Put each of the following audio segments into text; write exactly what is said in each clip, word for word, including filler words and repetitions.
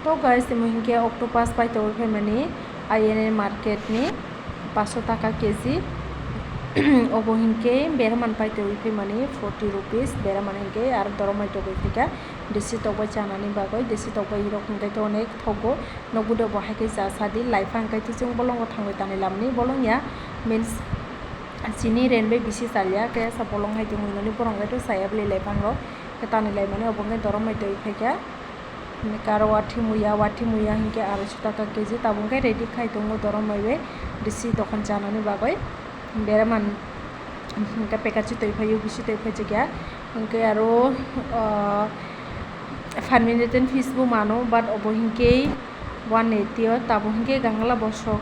To guys, temo hinkhe octopus paitogwi phaimani I N A market ni paso taka K G. Obo hinkhe beraman paitogwi phaimani forty rupees, beraman hinkhe aro doromai togwi phikha desi tokbai chanani bagwi. Desi tokbai rok hinkhe to onek thogo, nokgudo bo haikhe cha sadi, laiphang hinkhe to chwng bolongo thangwi tanwi lamani bolong ya, means chini rent bai bisi chalya, kaya sa bolong hai tongwi noni borok hinkhe to chaya bwlai laiphang rok. Khe tanwi laimani obo hinkhe doromai togwi phaikha. Hinkhe aro wathi muya, wathi muya hinkhe arai so taka K G, tabuk hinkhe ready khai tongo doromai bai bisi dokan chanani bagwi. Beraman hinkhe packet si twi phaio, bisi twi phaijakya. Hinkhe aro, ah, permanent fish bo mano, but obo hinkhe one eighty o, tabuk hinkhe gangla bosok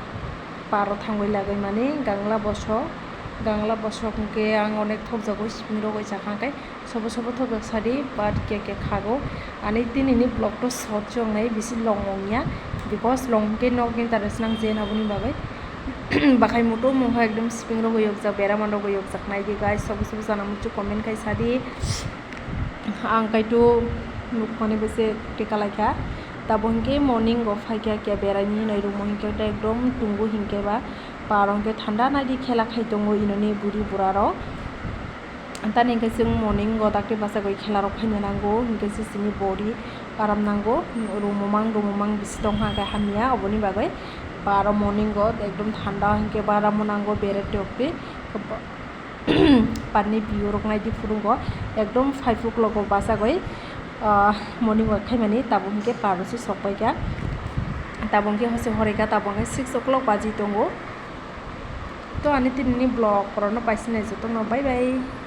paro thangwi lagwi mani, gangla bosok, gangla bosok hinkhe ang onek thokjago, siping rogwi chakha hinkhe. Sobo sobo thokjak sadi, but khe khe khago. Ani tinini vlog to short se wngnai, bisi long wngya, because long hwnkhe nok interest nang je aboni bagwi. Bakhai muto mungha ekdom siping rogwi yokjak, beraman rogwi yokjak, naidi guys, sobo sobo sana muchuk comment khai sadi. Ang kaitu nukmani bese twi kalaikha. Tabo hinkhe morning o phaikha khe beraini hinwi rumo hinkhe ekdom tungo hinkhe ba par hinkhe thanda naidi khela khai tongo inoni buri bura rok. Tani hinkhe chwng morning o dakti bachagwi khela rok khaina nango, hinkhe se chini body aram nango, rumomang rumomang bisi tongkha hinkhe hamya, oboni bagwi ba aro morning o ekdom thanda hinkhe ba aramo nango bere tokti. Parni view rok naidi phurungo ekdom five o'clock o bachagwi, ah, morning walk khaimani, tabuk hinkhe par rok se sokpaikha, tabuk hinkhe hose horaikha, tabuk hinkhe six o'clock baji tongo. To ani tinini vlog borokno paisi nai jotono bye bye.